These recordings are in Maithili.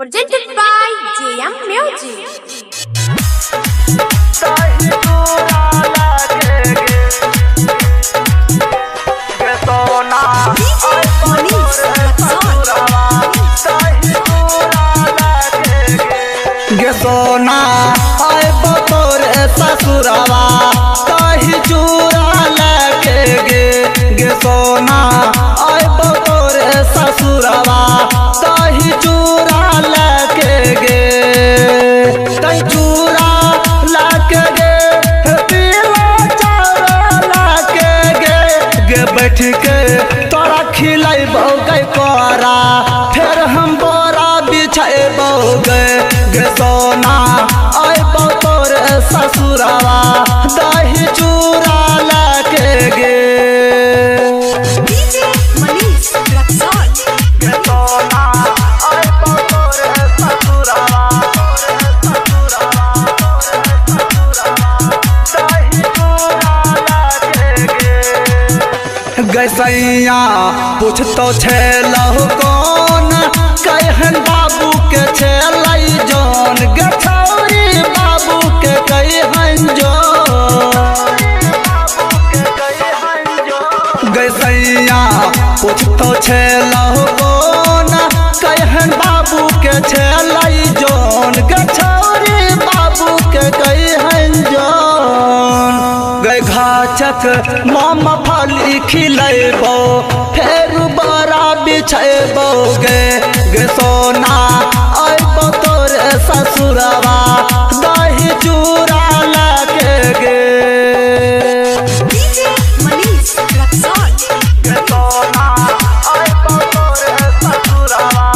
Presented by JM Music. DJ Manish Raxaul. गे सोना आइब तोरे ससुरवा ताही चूड़ा लगे गे। गे सोना आइब तोरे ससुरवा ताही चूड़ा लगे गे। ताही चूड़ा लगे गे, पीला चारा लगे गे। गे बैठ के तोरा खिलैबौ गे कोरा, फेर हम बोरा बिछैबौ गे। गे सोना अइबौ तोरे ससुरवा दही चूड़ा लगे गे। DJ Manish Raxaul. गे सोना अइबौ तोरे ससुरवा दही चूड़ा लगे गे। गैसैया पूछतो छेलहु कौन, कहन बाबू के छेलै जोन। गे छौरी बाबू के कहन जोन। गैसैया पूछतो छेलहु कौन, कहन बाबू के छेलै जोन। गे छौरी बाबू के कहन जोन। गै घाचक माम फली खिलैबौ, फेर बड़ा बिछैबौ गे। गे सोना अइबौ तोरे ससुरवा दही चूड़ा लगे गे। DJ Manish Raxaul. गे सोना अइबौ तोरे ससुरवा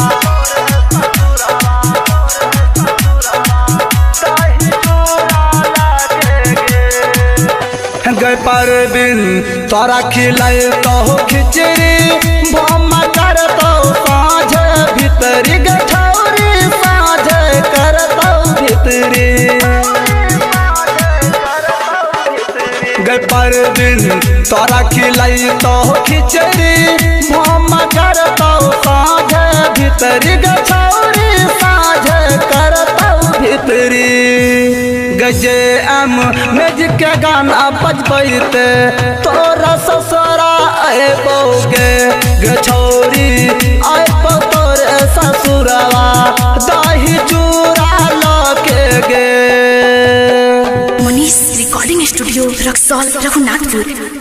दही चूड़ा लगे गे। गै परबिन तोरा खिलै तो खिचड़ी, भम कर तो साँझ भीतरी। गे छौरी साँझ कर तो भीतरी। गै परबिन तोरा खिलै तो खिचड़ी, भम कर तो साँझ भीतरी। गे छौरी साँझ कर तो भीतरी। गजे एम मेज के गाना बजबैते तोरा ससुरा अइबौ गे। गे छौरी अइबौ तोरे ससुरवा दही चूड़ा लके गे। Manish Recording Studio, Raxaul, Raghunathpur.